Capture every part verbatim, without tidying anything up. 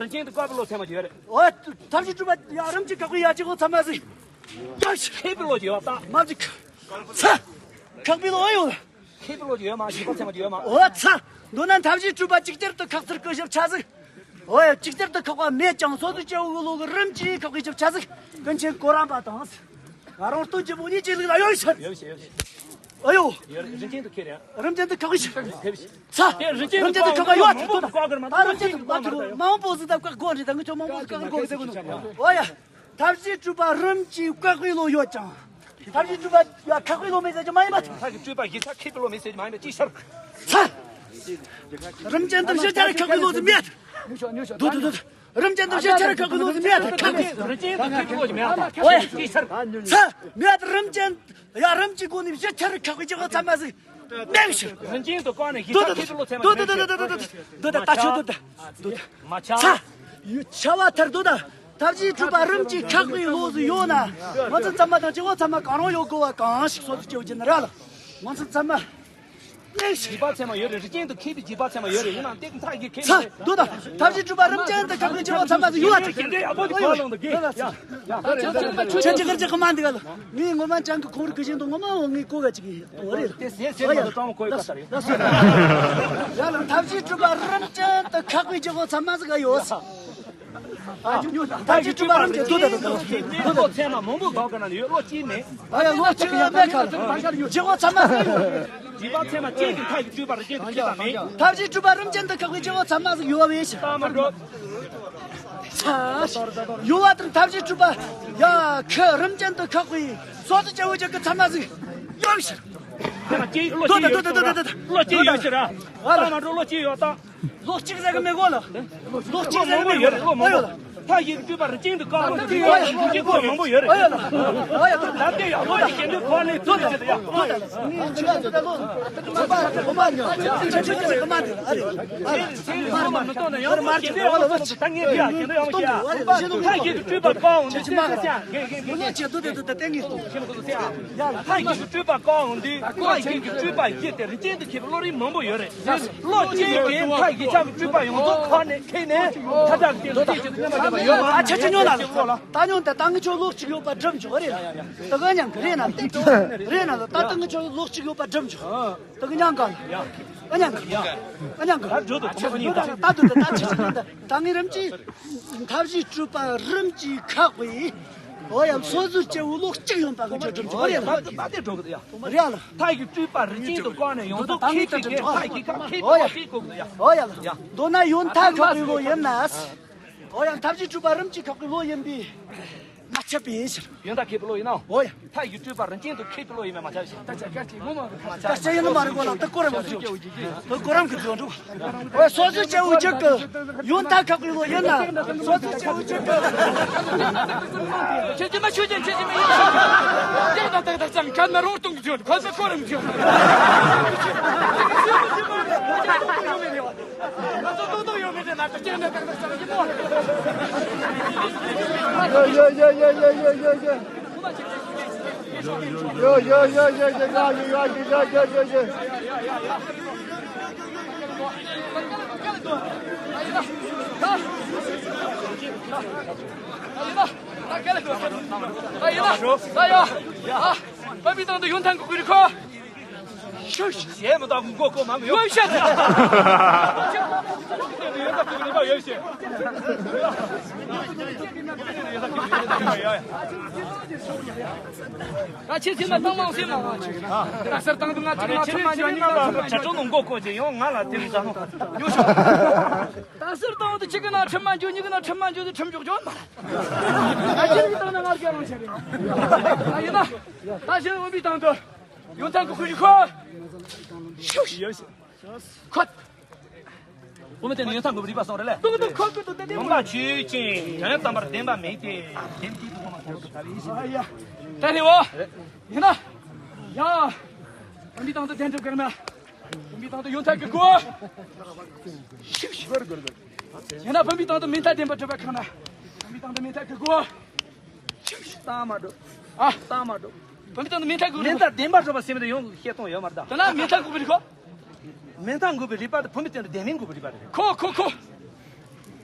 རིན་ཆེན་དུ་བཀའ་པོད་ལོ་ཚད་མ་ཡོད་རེད། ཨོ། ཐབས་ཤེས་གྲུབ་པ་ཡ་རིམ་གྱིས་ཁག་པའི་ཡ་གཅིག་གོ་ཚད་མ་ཟིག་ཡ་ཤི། ཁེ་པི་ལོ་ཡོད་ད། མ་གཅིག་ཚ། ཁག་པའི་ལོ་ཨེ་ཡོད། ཁེ་པི་ལོ་ཡོད་མ། བཞི་པ་ཚད་མ་ཡོད་མ། ཨོ་ཚ། མདོར་ན་ཐབས་ཤེས་གྲུབ་པ་གཅིག་གྱུར་དུ་ཁག་ཚར་གི་ཞབས་ཆ་ཟིག་ཨོ་ཡ། གཅིག་གྱུར་དུ་ཁག་པ་མེད་ཀྱང་སོ་སོའི་སྐྱེ་བོ་གི་ལོ་གི་རིམ་གྱིས་ཁག་པའི་ཞབས་ཆ་ཟིག་ཀུན་མཁྱེན་གོ་རམས་པ་དང་། ང་རང་སྟོན་གྱི་མོ་གཉིས་ཀྱི་ལུགས་ལ་ཡོད་ཤར། ཡོད་ཤེས་ཡོད་ཤེས། ཨ་ཡོ། ཡོད་རེད། རིན་ཆེན་དུ་ཁེ་རེད། རིམ་ཅན་དུ་ཁག་པའི་ཞབས་ཆ། ཚ། དེ་རིན་ཆེན་དུ་ཁག་པ་ཡོད་ཐུབ་ཐུབ། ད་རིམ་ཅན་དུ་མ་ཐུབ་མང་པོ་ཟིག་ད་ངི་ཆོ་མང་པོ་ཟིག་བཀག་དགོས་ཟེར་གོ་ནོ། ཨོ་ཡ། ཐབས་ཤེས་གྲུབ་པ་རིམ་གྱིས་བཀག་པའི་ལོ་ཡོད་ཀྱང་། ཐབས་ཤེས་གྲུབ་པ་ཡ་ཁག་པའི་ལོ་མེད་ཟེར་གྱི་མ་ཡིན་པ། ཐབས་ཤེས་གྲུབ་པ་གཞི་ཆགས་ཁེ་པི་ལོ་མེད་ཟེར་གྱི་མ་ཡིན་པ་ཅིག་ཤར། ཚ། རིམ་ཅན་དུ་གཞི་ཆགས་ཁག་པའི་ལོ་ཟིག་མེད། དུ་དུ་དུ། རིམ་ཅན་དུ་གཞི་ཆགས་ཁག་པའི་ལོ་ཟིག་མེད། ཁག་པའི། རིན་ཆེན་དུ་ཁེ་པི་ལོ་ཟིག་མེད། ཨོ་ཡ། ཅིག་ཤར། ཚ། མེད། རིམ་ཅན། ཡ་རིམ་གྱིས་སྒོ་ནས་གཞི་ཆགས་ཁག་པའི་སྐྱེ་བོ་ཚད་མ་ཟིག་མེད་ཤི། རིན་ཆེན་དུ་བཀག་ནས་གཞི་ཆགས་ཁེ་པི་ལོ་ཚད་མ་མེད་ཤི། དུ་དུ་དུ་དུ་དུ་ད་ཆོ་དུ་ད་དུ་ད། མ་ཆ། ཚ། ཡུ་ཆ་བ་ཐར་དུ་ད། ཐབས་ཤེས་གྲུབ་པ་རིམ་གྱིས་ཁག་པའི་ལོ་ཟིག་ཡོད་ན། ང་ཚོ་ཚད་མ་དང་སྐྱེ་བོ་ཚད་མ་གང་རུང་ཡོད་དགོས་པ་གང་ཞིག་སོ་སོ་སྐྱེ་བོ་ཅི་ནི་ར་ལ། ང་ཚོ་ཚད་མ། བཞི་པ་ཚད་མ་ཡོད་རེད། རིན་ཆེན་དུ་ཁེ་པི་བཞི་པ་ཚད་མ་ཡོད་རེད། ཡིན་ནའང་དེ་མཐའ་ཡི་ཁེ་ཚ། དུ་ད། ཐབས་ཤེས་གྲུབ་པ་རིམ་ཅན་དུ་ཁག་པའི་སྐྱེ་བོ་ཚད་མ་ཟིག་ཡོད་པ་ཅིག་ཁྱེད་ཡག་པོ་ཅིག་གོ་ལོང་དུ་གི། ཁྱེད་ཅི་གར་ཅི་གི་མ་འདི་ག་ལ། ངས་ངོ་མ་ཅང་གི་ཁོང་རིག་གི་བཞིན་དུ་ངོ་མ་འོ་ངས་གོ་ག་ཅིག་གི་འོ་རེད། དེ་ཟས་ཟས་མ་དུ་ཏྲོང་གོ་ཡི་ཀ་ལྟར་ཡོད། ཡ་ལ་ཐབས་ཤེས་གྲུབ་པ་རིམ་ཅན་དུ་ཁག་པའི་སྐྱེ་བོ་ཚད་མ་ཟིག་ག་ཡོད་ས། ཐབས་ཤེས་གྲུབ་པ་རིམ་གྱིས་དུ་ད་དུ་དུ་དུ་ལོ་ཚད་མ་མང་པོ་དགོས་ག་ན་ཡོད། ལོ་གཅིག་མེད། ཨ་ཡ་ལོ་གཅིག་ཡོད་མེད་ཁ་ལ་བྱེད་པོ་ཚད་མ་ཟིག་ཡོད། བྱེད་པོ་ཚད་མ་ཅན་གྱི་མཐའ་ཡི་གྲུབ་པ་རིམ་ཅན་དུ་ཁེ་པི་མེད། ཐབས་ཤེས་གྲུབ་པ་རིམ་ཅན་དུ་ཁག་པའི་བྱེད་པོ་ཚད་མ་ཟིག་ཡོད་པ་བས་ཤི། ད་མ་འགྲོ། ཡོད་པ་དང་ཐབས་ཤེས་གྲུབ་པ་ཡ་ཁེ་རིམ་ཅན་དུ་ཁག་པའི་སོ་སོ་སྐྱེ་བོ་ཅན་གྱི་ཚད་མ་ཟིག་ཡོད་ཤི། ཚད་མ་ཅན་ལོ་གཅིག་ཡོད་ཤི་ར། ལོ་གཅིག་ཡོད་ཤི་ར། ད་མ་འགྲོ། ལོ་གཅིག་ཡོད་ད། ལོ་གཅིག་ཟེར་གི་མེད་གོ་ལ། ལོ་གཅིག་ཟེར་གི་མེད་གོ་ལ། ལོ་མང་པོ། ཐག་ཡིག་སྤྲུལ་པ་རིན་ཆེན་དུ་བཀག་ལོ་གཅིག་ཡོད། ལོ་གཅིག་གོ་མང་པོ་ཡོད་རེད། ལ་དེ་ཡག་ལོ་གཅིག་གི་འདུག་གོ་ནས་ཚོད་ཅི་ཡག་ལོ་ད་ངས་བྱས་ཡག་གི་འདུག་ཡག་མོ་བྱས། ཐག་ཡིག་སྤྲུལ་པ་བཀག་འོང་དུས་ཚོད་ཅི་ཡག་གི་གི་གི་གི་ལོ་ཆེ་དུ་དེ་དུ་ད་ལྟ་ངས་གཏོང་། ཐག་ཡིག་སྤྲུལ་པ་བཀག་འོང་དུས་ཐག་ཡིག་སྤྲུལ་པ་བཞི་དེ་རིན་ཆེན་དུ་ཁེ་པི་ལོ་རིམ་མང་པོ་ཡོད་རེད། ལོ་གཅིག་གི་མཐའ་གཞི་ཆགས་ཀྱི་སྤྲུལ་པ་ཡོངས་རྫོགས་ཁ་ནས་ཁེགས་ནས་ཐ་དག་གི་ལོ་ཚིགས་ཀྱི་མཉམ་པ་མཉམ་པ་ཡོད་མ་རེད། ཨ་ཆ་ཆ་ཉོ་ན་ལ་ད་ཉོ་ད་ད་ངི་ཆོ་ལོ་གཅིག་ཡོད་པ་སྒྲུབ་ཆོག་རེད་ལ། ད་ག་ཉང་གི་རེད་ན་ཏེ་རེད་ན་ལ་ད་ད་ངི་ཆོ་ལོ་གཅིག་ཡོད་པ་སྒྲུབ་ཆོག་ད་གི་ཉང་ག་ཨ་ཉང་ག་ཨ་ཉང་ག་ད་འགྲོ་ད་ཆ་ཆ་ཉོ་ད་ད་དུ་ད་ད་ཆ་ཆ་ཉོ་ད་ད་ངི་རིམ་གྱིས་ཐབས་ཤེས་སྤྲུལ་པ་རིམ་གྱིས་ཁག་པའི། འོ་ཡ། སོ་སོའི་སྐྱེ་བོ་ལོ་གཅིག་ཡོད་པ་གི་ཆོས་སྒྲུབ་ཆོག་རེད་ལ། ད་དེ་འགྲོ་གི་ཡ། རེད་ལ། ཐག་གི་སྤྲུལ་པ་རིན་ཆེན་དུ་བཀག་ནས་ཡོངས་རྫོགས་ཁེགས་ཀྱི་གེ་ཐག་གི་ཁ་ཁེགས་པ་ཞིག་གོ་གི་ཡ། འོ་ཡ་ལ། མདོར་ན་ཡོན་ཐབས་ཁག་པའི་ལོ་ཡིན་ན། འོ་ཡ། ཐབས་ཤེས་སྤྲུལ་པ་རིམ་གྱིས་ཁག་པའི་ལོ་ཡིན་པས། མ་ཁྱབ་པའི་ཕྱིར། ཡོན་ཐབས་ཁེགས་པའི་ལོ་ཡིན་ནོ། འོ་ཡ། ཐག་གི་སྤྲུལ་པ་རིན་ཆེན་དུ་ཁེགས་པའི་ལོ་ཡིན་པས་མ་ཁྱབ་ཕྱིར། ད་ཆ་སྐད་ཅིག་ངོ་མ་གི་ཁ་ཆ་ཆ་ཡིན་ནོ་མ་རེད་གོ་ལ་ད་གོ་རམ་གི་ཚོད་འགྲོ། ད་གོ་རམ་གི་ཚོད་འགྲོ། འོ་སོ་སོའི་སྐྱེ་བོ་གཅིག་གི་ཡོན་ཐབས་ཁག་པའི་ལོ་ཡིན་ན་སོ་སོའི་སྐྱེ་བོ་གཅིག་གི། ཁྱེད་ཀྱིས་མ་ཤོད་ཀྱང་ཁྱེད་ཀྱིས་མ་ཡིན་ན། ཡག་ད་ཏག་ཏག་ཙམ་ཁ་ན་རོ་གཏོང་གི་བྱོན་ཁ་ན་གོ་རམ་བྱོན། ང་ཚོ་ཏོག་ཏོག་ཡོད་མེད་དེ་ན་ད་ཁྱེད་ནས་ཏག་ཏག་ཙམ་ཡིན་མོ། ཡ་ཡ་ཡ། ཕ་མི་དང་དུ་ཡོན་ཐང་གི་ཀུ་རི་ཁོ། ཤུ་ཤུ་ཞེས་མི་དང་མགོ་ཀོ་མ་མི་ཡོད་ཤེས། ཡོན་ཐང་གི་ཀུ་རི་ཁོ་ཡོད་ཤེས། ད་ཁྱེད་ཚོས་ན་བཏང་མང་སེམས་མང་བ་ཅིག་ད་སར་བཏང་དུ་ང་ཚོ་ང་ཚོ་མ་འཇོག་ནི་ང་ཚོ་མ་འཇོག་ནོ་མགོ་ཀོ་ཅེ་ཡོང་ང་ལ་དེ་རིང་ཟ་ནོ་ཉོ་ཤོག་ད་སར་བཏང་དུ་ཁྱེད་ཀྱི་ན་ཁྲིམས་མ་འཇོག་ཉིད་ཀྱི་ན་ཁྲིམས་མ་འཇོག་དུ་ཁྲིམས་འཇོག་འཇོག་མ་ད་ཁྱེད་ཀྱི་བཏང་ན་ང་རྒྱལ་རང་ཆེ་རེད། ད་ཡིན་ན་ད་ཞེས་འོན་པའི་སྟེང་དུ་ཡོན་ཐང་གི་ཁུ་ཞིག་ཁོ་ཤུ་ཤུ་ཁོ། བུ་མོ་དེ་ནི་ཡོན་ཚང་དགོས་པའི་རིག་པ་སོང་རེད་ལེ། ཏོག་ཏོག་ཁོག་གི་ཏོག་ཏོག་ཏེ་མོ་མ་ཆོས་ཅན། དོན་དམ་པར་བདེན་པ་མེད་དེ། བདེན་དེ་ཏོག་མ་ཁོག་གི་ད་རེད་ཡིན་ཞེས། ད་རེད་བ། ཡིན་ན། ཡ། བུམ་པའི་སྟེང་དུ་བདེན་གྲུབ་གར་མ། བུམ་པའི་སྟེང་དུ་ཡོན་ཐབས་ཀྱི་སྒོ། ཡིན་ན་བུམ་པའི་སྟེང་དུ་མིང་མཐའ་བདེན་པར་གྲུབ་པ་གང་ན། བུམ་པའི་སྟེང་དུ་མིང་མཐའ་གི་སྒོ། ཏང་མ་འགྲོ། ཨ། ཏང་མ་འགྲོ། བུམ་པའི་སྟེང་དུ་མིང་མཐའ་གི་སྒོ། མིང་མཐའ་བདེན་པར་གྲུབ་པ་ཟེར་མི་དེ་ཡོང་བཤད་སྟངས་ཡོད་མ་རེད་ད། དེ་ན་མིང་མཐའ་འགོག་པའི་རིག་པ། མིང་མཐའ་འགོག་པའི་རིག་པ་དེ་བུམ་པའི་སྟེང་དུ་བདེན་མིན་འགོག་པའི་རིག་པ་རེད། ཁོ་ཁོ་ཁོ།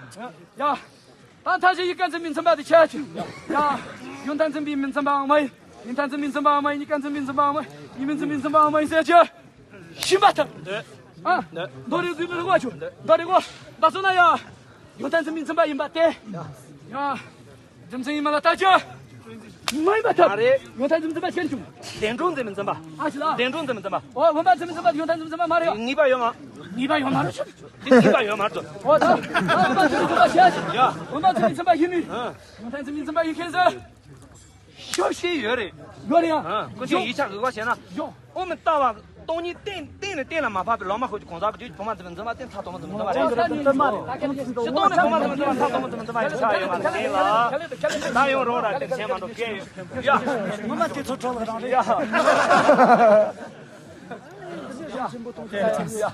ཡ། ད་མཐའ་གཞི་ཡིན་མཁན་ཚོའི་མིང་ཚིམ་པ་དེ་ཆད་ཀྱི། ཡ། ཡོན་ཐན་ཚིམ་པའི་མིང་ཚིམ་པའང་མ་ཡིན། ཡོན་ཐན་ཚིམ་མིང་ཚིམ་པའང་མ་ཡིན། ཉི་ཀན་ཚིམ་མིང་ཚིམ་པའང་མ་ཡིན། ཉི་མིང་ཚིམ་མིང་ཚིམ་པའང་མ་ཡིན་ཟེར་གྱི། ཤིན་པ་ཐབས། ཨ། མདོ་རེ་ཟིན་རེ་བ་ཆུ། མདོ་རེ་བ། ད་སོ་ན་ཡ། ཡོན་ཐན་ཚིམ་མིང་ཚིམ་པ་ཡིན་པ་དེ། ཡ། རྒྱུ་མཚན་ཡིན་མ་ལ་ལྟ་ཆུ། མ་ཡིན་པ་ཐལ། མ་རེད། ཡོན་ཐང་འཛིན་འཛིན་པ་ཤེར་བྱུང་། བདེ་འགྲོ་འཛིན་འཛིན་པ། ཨ་ཤི་ལ། བདེ་འགྲོ་འཛིན་འཛིན་པ། ཨོ་བུམ་པ་འཛིན་འཛིན་པ་ཡོན་ཐང་འཛིན་འཛིན་པ་མ་རེད། ངེས་པ་ཡོད་མ། ངེས་པ་ཡོད་མ་རེད། དེ་ངེས་པ་ཡོད་མ་རེད། ཨོ་ད་བུམ་པ་འཛིན་འཛིན་པ་ཤེར་བྱུང་། ཡ། བུམ་པ་འཛིན་འཛིན་པ་ཡིན་མིན། ཡོན་ཐང་འཛིན་འཛིན་པ་ཡིན་མཁན་ཟེར། ཤོག་ཤེས་ཡོད་རེད། ཡོད་རེད་ཡ། ཨ། ཀུན་མཁྱེན་ཡིག་ཆ་གི་བ་བྱས་ན། ཡོ། ཨོ་མི་ལྟ་བ་སྟོང་ཉིད་གཏན་གཏན་ནས་གཏན་ལ་མ་ཕབ་པའི་ལོ་མ་ཁོ་ཀྱི་གང་ཟག་གི་བུ་མ་འཛིན་འཛིན་པ་དེ་ཚ་དོ་མ་འཛིན་འཛིན་པ་རེད། ཚ་དོ་མ་འཛིན་འཛིན་པ་ཚ་དོ་མ་འཛིན་འཛིན་པ་ཡིན་ཆ་ཡོད་མ་རེད་ལ། ད་ཡོང་རོགས་ར་དེ་བྱས་མ་འགྲོ་སྐད་ཡོད། ཡ། ངོ་མ་དེ་ཚོ་གྲོགས་ལ་རང་རེད། ཡ།